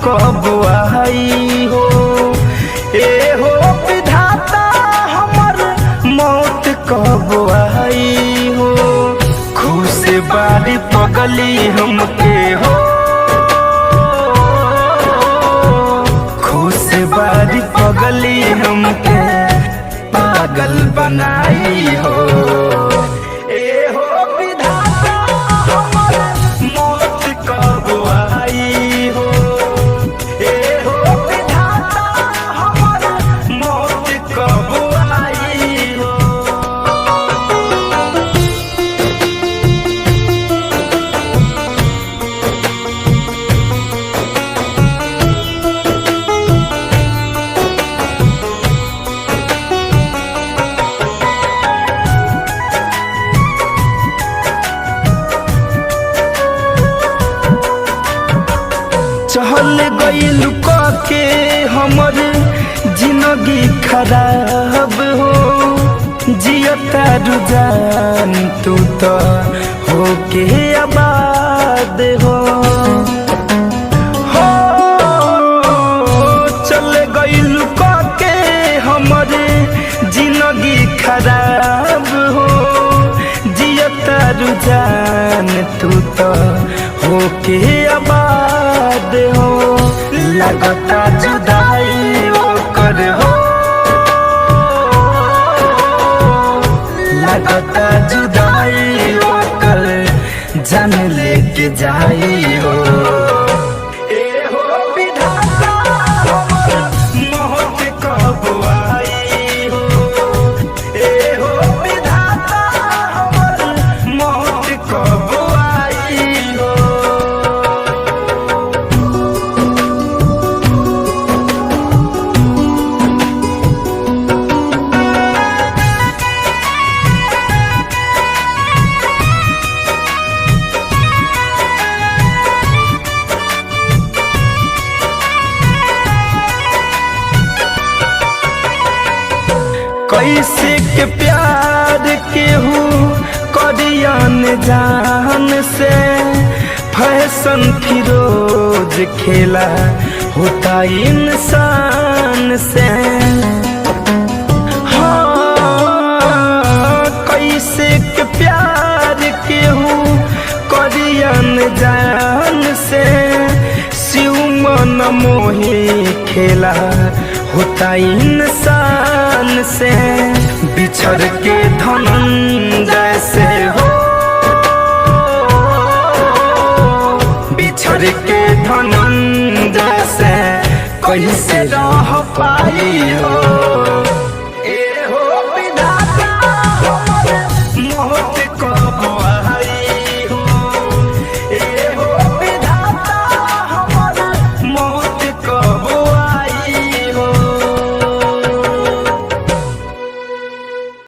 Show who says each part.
Speaker 1: कब आई हो। ए हो विधाता हमर मौत कब आई हो। खुश बारी पगली हमके हो, खुश बारी पगली हमके पागल बनाई हो। ए हो विधाता हमर मौत कब आई हो। ए हो विधाता हमर मौत कब आई हो। चहल गइल के हमर जिंदगी खराब हो। जियता रुझान तू तो होके आबाद हो। हो चल गइल के हमर जिंदगी खराब हो। जियता रुझान तू तो होके आबाद हो। लगता जुदाई ओकर हो, लगता जुदाई ओकर जान लेके जाई हो। ए हो विधाता हमर मौत कब आई हो। ए हो विधाता हमर मौत कब आई हो। कैसे के प्यार केहू करियन जान से, फैशन फिरोज खेला होता इंसान से। हाँ, कैसे के प्यार केहू करियन जान से, शिव मन मोहे खेला होता इंसान से। बिछड़ के धनंजय से हो, बिछड़ के धनंजय से कैसे रह पाई हो।